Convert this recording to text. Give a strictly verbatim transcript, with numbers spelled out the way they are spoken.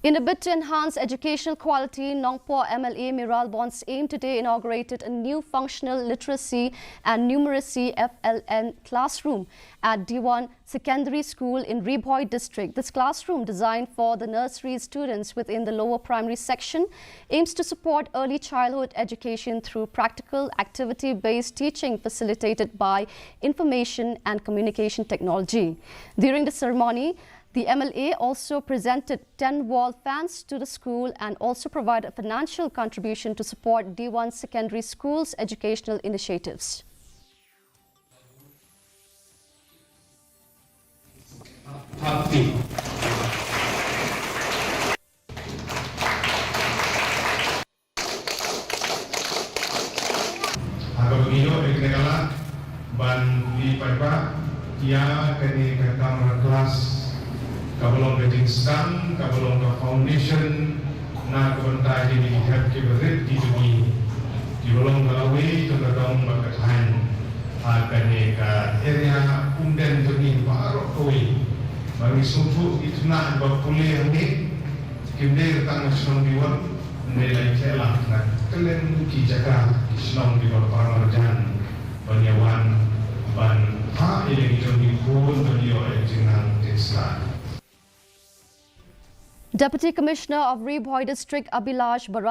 In a bid to enhance educational quality, Nongpoh M L A Mayralborn's AIM today inaugurated a new functional literacy and numeracy F L N classroom at D one Secondary School in Ri Bhoi District. This classroom, designed for the nursery students within the lower primary section, aims to support early childhood education through practical, activity-based teaching facilitated by information and communication technology. During the ceremony, the M L A also presented ten wall fans to the school and also provided a financial contribution to support D one Secondary School's educational initiatives. Haba ngi ïoh ïa kane ka lad ban ïa paidbah ïa kane ka kamra klas, kaba long ka jingstad, kaba long ka foundation na ka bynta jong ki hep kiba rit ki jong ngi, kiba long ka lawei jong ka dong bad ka thaiñ ha kane ka area Umden jong ngi baroh kawei. Ba ngi sngewthuh ki khynnah ba pule hangne kim dei tang na shnong Diwon, hynrei la ïakhih lang na kylleng ki jaka, ki shnong kiba para marjan ban ïa wan ban phah ïa la ki jong ki khun ban ïoh ïa ka jingnang jingstad. Deputy Commissioner of Ri Bhoi District Abhilash Barai